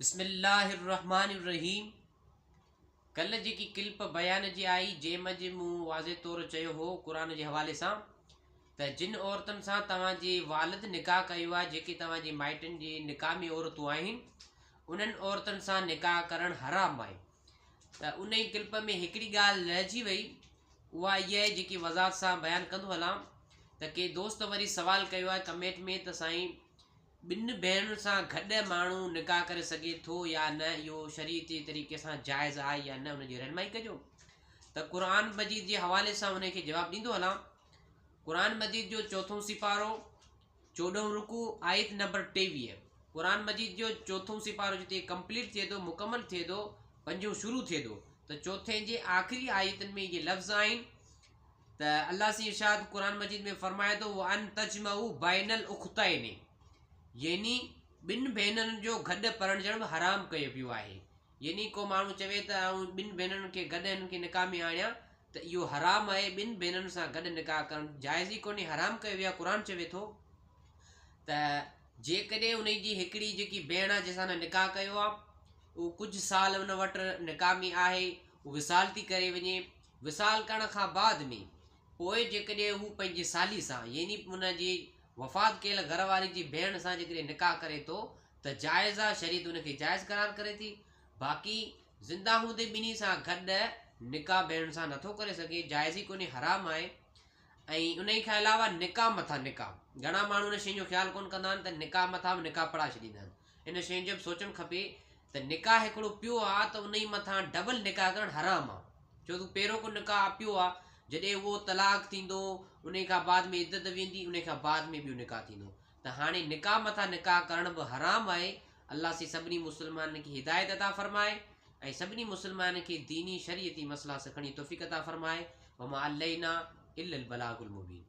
بسم الله الرحمٰن الرحيم ڪلهه جيڪي ڪلپ بيان جي آئي جنهن منجهه مون واضح طور چيو هو قرآن جي حوالي سان ته جن عورتن سان توهان جي والد نڪاح ڪيو آهي جيڪي توهان جي مائٽن جي نڪاح ۾ عورتون آهن انهن عورتن سان نڪاح ڪرڻ حرام آهي ته انهي ڪلپ ۾ هڪڙي ڳالهه رهجي وئي اها اها آهي جيڪي وضاحت سان بيان ڪندو هلان ته ڪي دوست وري سوال ڪيو آهي ڪمينٽ ۾ ته سائين ٻن ڀيڻن سان گڏ ماڻهو نڪاح ڪري سگهي ٿو يا نه اهو شريعتي طريقي سان جائز آهي يا نه ان جي رهنمائي ڪجو ته قرآن مجيد جي حوالي سان ان کي جواب ڏيندو هلان قرآن مجيد جو چوٿون سيپارو چوڏهون رڪوع آيت نمبر 23 قرآن مجيد جو چوٿون سيپارو جتي ڪمپليٽ ٿئي ٿو مڪمل ٿئي ٿو پنجون شروع ٿئي ٿو ته چوٿين جي آخري آيتن ۾ اهي لفظ آهن ته الله سائين ارشاد قرآن مجيد ۾ فرمائي ٿو وان تجمعوا بين الاختين يعني ٻن ڀينرن جو گڏ پرڻجڻ به حرام ڪيو ويو آهي يعني ڪو ماڻهو چوي ته آئون ٻن ڀينرن کي گڏ هنن کي نڪاح ۾ آڻيان ته اهو حرام آهي ٻن ڀينرن سان گڏ نڪاح ڪرڻ جائز ئي ڪونهي حرام ڪيو ويو آهي قرآن چوي ٿو ته جيڪڏهن انهي جي هڪڙي جيڪي ڀيڻ آهي جنهن سان هن نڪاح ڪيو آهي اهو ڪجهه سال ان وٽ نڪاح ۾ آهي اهو وصال ٿي ڪري وڃي وصال ڪرڻ کان بعد ۾ پوء جيڪڏهن هو پنهنجي سالي سان يعني ان جي وفات ڪيل گهر واري جي ڀيڻ سان جيڪڏهن نڪاح ڪري ٿو ته جائز آ شريعت ان کي جائز قرار ڪري ٿي باقي زنده هوندي ٻنهي سان گڏ نڪاح ڀيڻ سان نٿو ڪري سگهي جائز ئي ڪونهي حرام آهي ۽ انهي کان علاوه نڪاح مٿان نڪاح گهڻا ماڻهو ان شيء جو خيال ڪونه ڪندا آهن ته نڪاح مٿان به نڪاح پڙهائي ڇڏيندا آهن ان شيء جو به سوچڻ کپي ته نڪاح هڪڙو پيو آ ته انهي مٿان ڊبل نڪاح ڪرڻ حرام آ ڇو ته پهريون ڪو نڪاح پيو آ جڏهن اهو طلاق ٿيندو انهي کان بعد ۾ عدت ويندي انهي کان بعد ۾ ٻيو نڪاح ٿيندو ته هاڻي نڪاح مٿان نڪاح ڪرڻ به حرام آهي الله سي سڀني مسلمانن کي هدايت عطا فرمائي ۽ سڀني مسلمانن کي ديني شريعتي مسئلا سکڻ جي توفيق عطا فرمائي وما علينا الا البلاغ المبين.